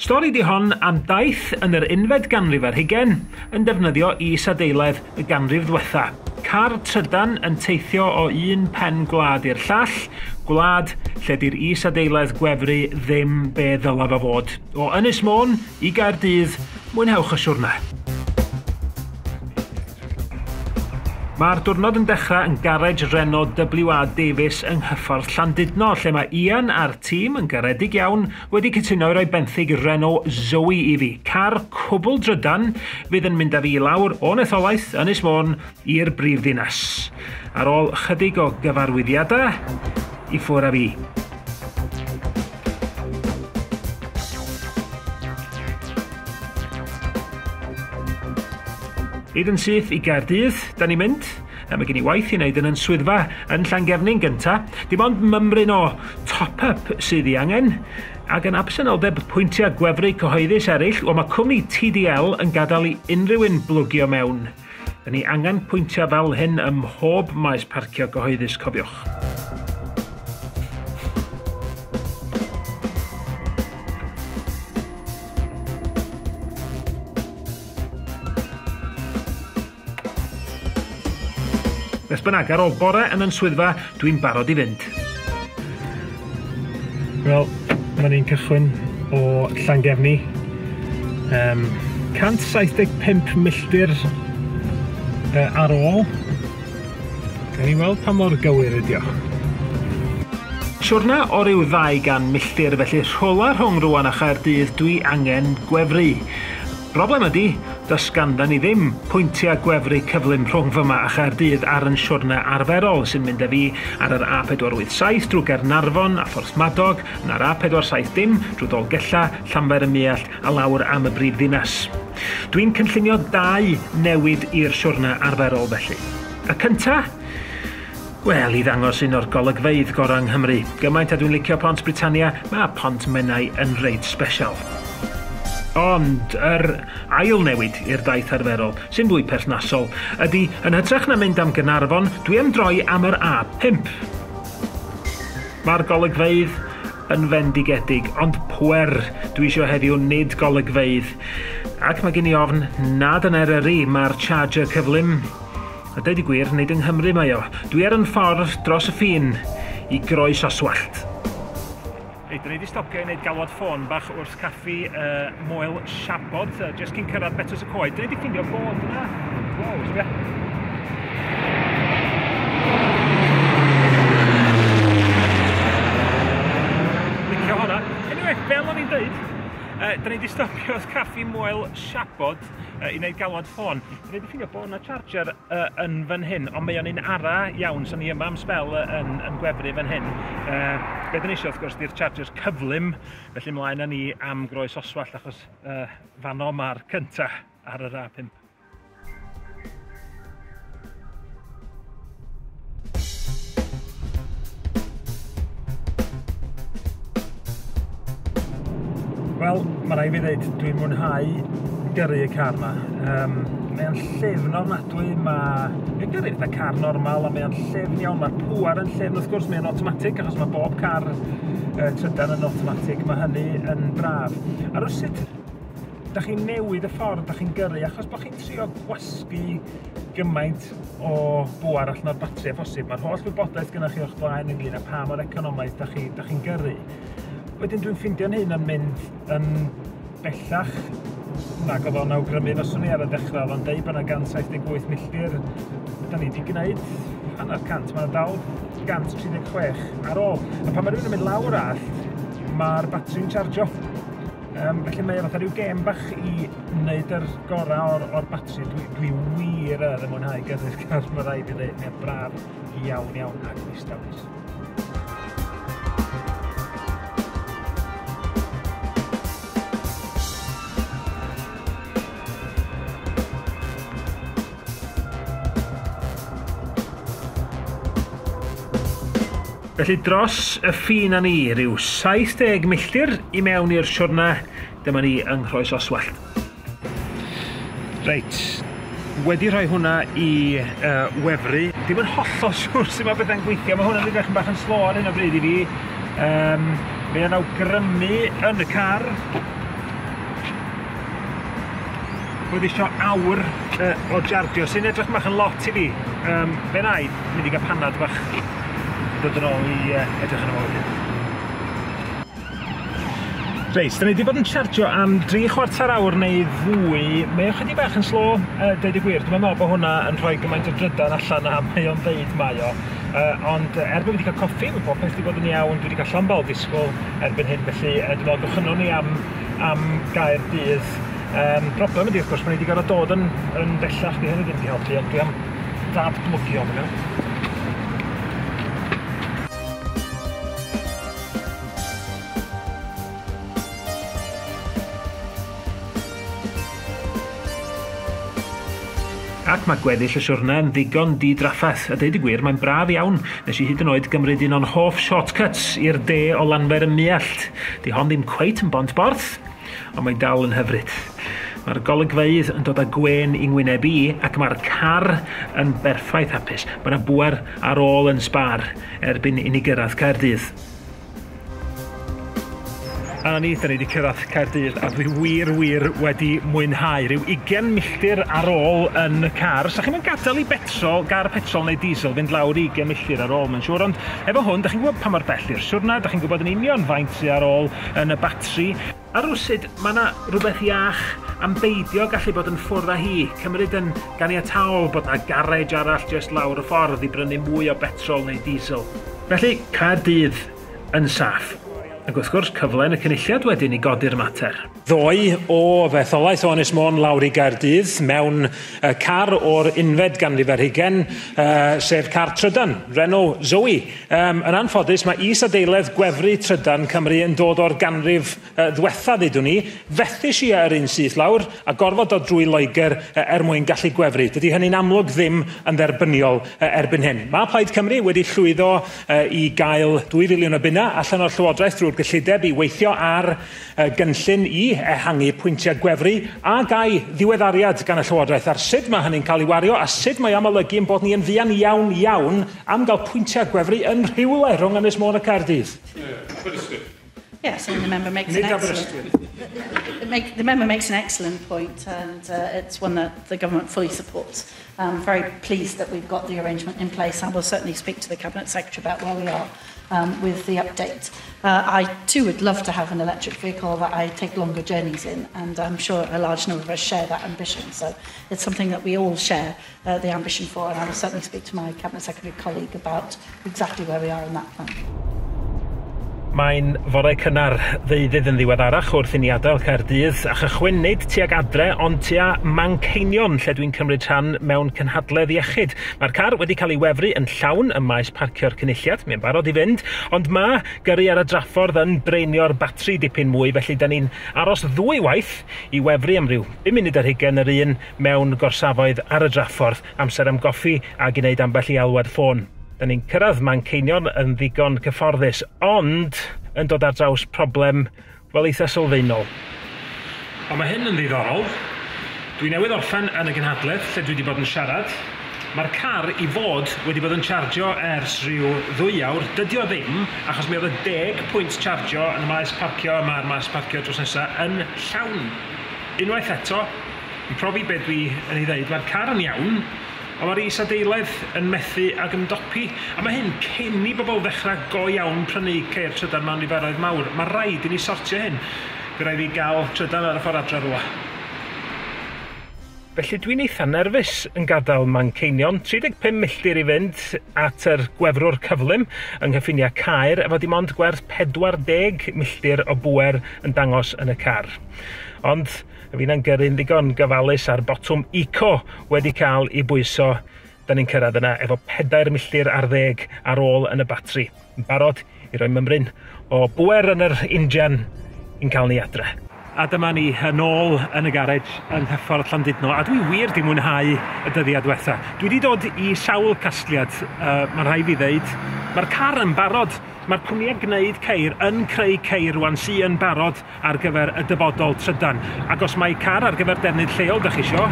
Stori di hon am daith yn yr unfed ganrif ar hugain yn defnyddio isadeiledd y ganrif ddwetha. Car trydan yn teithio o un pen gwlad i'r llall, gwlad lle di'r isadeiledd gwefru ddim be ddyla fo fod. O Ynys Môn i Gaerdydd, mwynhewch y siwrne. Mae'r diwrnod yn dechrau yn garej Renault WA Davies yng Nghyffordd Llandudno, lle mae Ian a'r tîm yn garedig iawn wedi cytuno i roi benthyg Renault Zoe i fi. Car cwbl drydan fydd yn mynd â fi i lawr o'n etholaeth Ynys Môn i'r brifddinas. Ar ôl chydig o gyfarwyddiadau, i ffwrdd â fi. Nid yn syth i Gaerdydd, da ni'n mynd. A mae gen i waith i wneud yn yn swyddfa yn Llangefni'n gynta. Dim ond mymryn o top-up sydd ei angen. Ac yn absenoldeb pwyntiau gwefru cyhoeddus eraill, wel mae cwmni TDL yn gadael i unrhyw un blwgio mewn. Da ni angen pwyntiau fel hyn ym mhob maes parcio gyhoeddus, cofiwch. Beth bynnag, ar ôl bore yn yn swyddfa, dwi'n barod i fynd. Wel, mae ni'n cychwyn o Llangefni. 175 milltir ar ôl. Gawn ni weld pa mor gywir ydi o. Siwrna o ryw 200 milltir, felly rhywle rhwng rwan a Chaerdydd dwi angen gwefru. Broblem ydi, does gandda ni ddim pwyntiau gwefru cyflym rhwng fyma a Chaerdydd ar yn siwrne arferol sy'n mynd â fi ar yr A487 drwy Gaernarfon a Phorthmadog, yna'r A470 drwy Dolgellau, Llanfair ym Muallt a lawr am y brif ddinas. Dwi'n cynllunio dau newid i'r siwrne arferol felly. Y cynta? Wel, i ddangos un o'r golygfeydd gorau yng Nghymru. Gymaint a dwi'n licio Pont Britannia, mae Pont Menai yn reit sbesial. Ond yr ail newid i'r daith arferol, sy'n fwy perthnasol, ydy yn hytrach na mynd am Gaernarfon, dwi am droi am yr A5. Mae'r golygfeydd yn fendigedig, ond pwer dwi eisiau heddiw nid golygfeydd. Ac mae gen i ofn nad yn Eryri mae'r charger cyflym. A deud y gwir, nid yng Nghymru mae o. Dwi ar yn ffordd dros y ffin i Groes Oswallt. Reit, da ni wedi stopio i wneud galwad ffôn bach wrth caffi Moel Siabod, jyst cyn cyrraedd Betws y Coed. Da ni wedi ffindio bod yna. Wow, sbia. Licio hwnna. Anyway, fel o'n i'n dweud, da ni wedi stopio wrth caffi Moel Siabod i wneud galwad ffôn. Da ni wedi ffindio bod yna charger yn fan hyn, ond mae o'n un ara iawn, so ni yma am sbel yn gwefru fan hyn. Be dyn ni eisiau, wrth gwrs, di'r chargers cyflym, felly mlaen â ni am Groes Oswallt, achos fanno mae'r cynta ar yr A5. Wel, mae rhaid fi ddweud, dwi'n mwynhau gyrru y car yma. Mae o'n llyfn ofnadwy, mae'n gyrru fatha car normal, ond mae o'n llyfn iawn, mae'r pŵer yn llyfn, wrth gwrs, mae o'n automatic, achos mae bob car trydan yn automatic, mae hynny yn braf. A rywsut, da chi'n newid y ffordd da chi'n gyrru, achos bod chi'n trio gwasgu gymaint o bŵer allan o'r batri a phosib. Mae'r holl wybodaeth gyda chi o'ch blaen ynglyn â pa mor economaidd da chi'n gyrru. Wedyn dwi'n ffeindio'n hun yn mynd yn bellach nag oedd o'n awgrymu faswn i ar y dechrau. Oedd o'n deud bod yna 178 milltir. Da ni wedi gwneud hanner cant, mae'n dal 136 ar ôl. A pan mae rhywun yn mynd lawr allt, mae'r batri'n chargio. Felly mae o fatha rhyw gêm bach i wneud yr gorau o'r batri. Dwi wir yn mwynhau gyrru'r car, mae rhaid i ddweud. Mae'n braf iawn iawn ac distawus. Felly dros y ffin â ni, rhyw 70 milltir i mewn i'r siwrna, dyma ni yng Nghroes Oswallt. Reit, wedi rhoi hwnna i wefru. Dim yn hollol siŵr sut mae bethau'n gweithio, mae hwnna'n edrych yn bach yn slo ar hyn o bryd i fi. Mae o'n awgrymu yn y car Bod isio awr o jardio, sy'n edrych bach yn lot i fi. Be na i, mynd i gael panad bach, dod yn ôl i edrych yn ôl wedyn. Reit, da ni wedi bod yn chargio am 3/4 awr neu fwy. Mae o chydig bach yn slo, deud y gwir. Dwi'n meddwl bod hwnna yn rhoi gymaint o drydan allan a mae o'n ddeud mae o. Ond er bod fi wedi cael coffi, mae pob peth wedi bod yn iawn, dwi wedi cael llond bol disgwyl erbyn hyn, felly dwi'n meddwl gychwynnwn ni am Gaerdydd. Broblem ydy, wrth gwrs, bod ni wedi gorfod dod yn bellach, di hynny ddim wedi helpu, ond dwi am ddadblygio fo. Ac mae gweddill y siwrne yn ddigon didrafferth, a deud y gwir, mae'n braf iawn. Nes i hyd yn oed gymryd un o'n hoff shortcuts i'r de o Lanfair ym Muallt. Di hon ddim cweit yn Bont Borth, ond mae'n dal yn hyfryd. Mae'r golygfeydd yn dod â gwên i ngwyneb i, ac mae'r car yn berffaith hapus. Mae yna bŵer ar ôl yn sbar erbyn i ni gyrraedd Caerdydd. A na ni, da ni wedi cyrraedd Caerdydd, a dwi wir wedi mwynhau rhyw 20 milltir ar ôl yn y car. Sa chi'n gadael i betrol, gar petrol neu diesel fynd lawr 20 milltir ar ôl, mae'n siŵr, ond efo hwn, da chi'n gwybod pa mor bell i'r siwrna, da chi'n gwybod yn union faint sydd ar ôl yn y batri. A rwsut, mae yna rhywbeth iach am beidio gallu bod yn ffwrdd â hi, cymryd yn ganiataol bod yna garej arall jyst lawr y ffordd i brynu mwy o betrol neu diesel. Felly, Caerdydd yn saff. Ac wrth gwrs, cyfle yn y cynulliad wedyn i godi'r mater. Ddoe o fy etholaeth o Ynys Môn lawr i Gaerdydd mewn car o'r unfed ganrif ar hugain, sef car trydan, Renault Zoe. Yn anffodus, mae is-adeiledd gwefru trydan Cymru yn dod o'r ganrif ddwetha, ddeudwn ni. Fethais i ar un syth lawr a gorfod dod drwy Loegr er mwyn gallu gwefru. Dydy hynny'n amlwg ddim yn dderbyniol erbyn hyn. Mae Plaid Cymru wedi llwyddo i gael 2 filiwn o bunna allan o'r Llywodraeth drwy'r gyllideb i weithio ar gynllun i ehangu pwyntiau gwefru a gau ddiweddariad gan y Llywodraeth ar sut mae hynny'n cael ei wario a sut mae am olygu yn bod ni yn fuan iawn iawn am gael pwyntiau gwefru yn rhywle rhwng Ynys Môn a Caerdydd. Yes, and the member makes an excellent, the member makes an excellent point, and it's one that the government fully supports. I'm very pleased that we've got the arrangement in place, and will certainly speak to the Cabinet Secretary about where we are with the update. I too would love to have an electric vehicle that I take longer journeys in, and I'm sure a large number of us share that ambition. So it's something that we all share the ambition for, and I will certainly speak to my Cabinet Secretary colleague about exactly where we are in that plan. Mae'n fore cynnar ddeuddydd yn ddiweddarach wrth i ni adael Caerdydd a chychwyn nid tuag adre ond tua Manceinion lle dwi'n cymryd rhan mewn cynhadledd iechyd. Mae'r car wedi cael ei wefru yn llawn ym maes parcio'r cynulliad, mae'n barod i fynd, ond mae gyrru ar y draffordd yn breinio'r batri dipyn mwy, felly da ni'n aros ddwy waith i wefru am ryw 5 munud ar hugain yr un mewn gorsafoedd ar y draffordd, amser am goffi ac i wneud ambell i alwad ffôn. Da ni'n cyrraedd Manceinion yn ddigon cyfforddus, ond yn dod ar draws problem, wel, eitha sylfaenol. Ond mae hyn yn ddiddorol. Dwi newydd orffen yn y gynhadledd lle dwi wedi bod yn siarad. Mae'r car i fod wedi bod yn chargio ers rhyw 2 awr. Dydy o ddim, achos mi oedd y 10 pwynt chargio yn y maes parcio yma a'r maes parcio drws nesaf yn llawn. Unwaith eto, yn profi beth dwi yn ei ddeud, mae'r car yn iawn, ond mae'r is-adeiledd yn methu ag ymdopi. A mae hyn cyn i bobl ddechrau go iawn prynu ceir trydan mewn niferoedd mawr. Mae rhaid i ni sortio hyn. Fydd rhaid fi gael trydan ar y ffordd adre rwla. Felly dwi'n eitha nerfus yn gadael Manceinion. 35 milltir i fynd at yr gwefrwr cyflym yng nghyffiniau Caer, efo dim ond gwerth 40 milltir o bŵer yn dangos yn y car. Ond fi'n gyrru'n ddigon gyfalus a'r botwm eco wedi cael ei bwyso. Da ni'n cyrraedd yna efo 4 milltir ar 10 ar ôl yn y batri. Yn barod i roi mymryn o bŵer yn yr injan i'n cael ni adre. A dyma ni yn ôl yn y garej yng Nghyffordd Llandudno, a dwi wir di mwynhau y dyddiad diwetha. Dwi wedi dod i sawl casgliad, mae'n rhaid fi ddeud. Mae'r car yn barod. Mae'r cwmnïau gwneud ceir yn creu ceir rwan sy yn barod ar gyfer y dyfodol trydan. Ac os mae car ar gyfer defnydd lleol dach chi isio,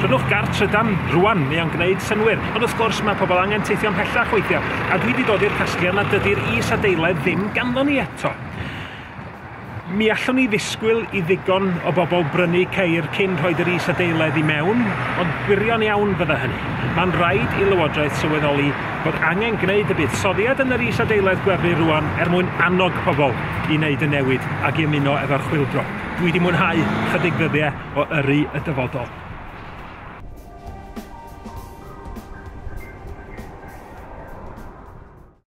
prynwch gar trydan rwan, mae o'n gwneud synnwyr. Ond wrth gwrs mae pobl angen teithio ymhellach weithiau. A dwi wedi dod i'r casgliad nad dydy'r is-adeiledd ddim ganddo ni eto. Mi allwn ni ddisgwyl i ddigon o bobl brynu ceir cyn rhoid yr isadeiledd i mewn, ond gwirion iawn fydda hynny. Mae'n rhaid i Lywodraeth sylweddoli bod angen gwneud y buddsoddiad yn yr isadeiledd gwefru rwan er mwyn annog pobl i wneud y newid ac i ymuno efo'r chwyldro. Dwi wedi mwynhau chydig ddyddiau o yrru y dyfodol.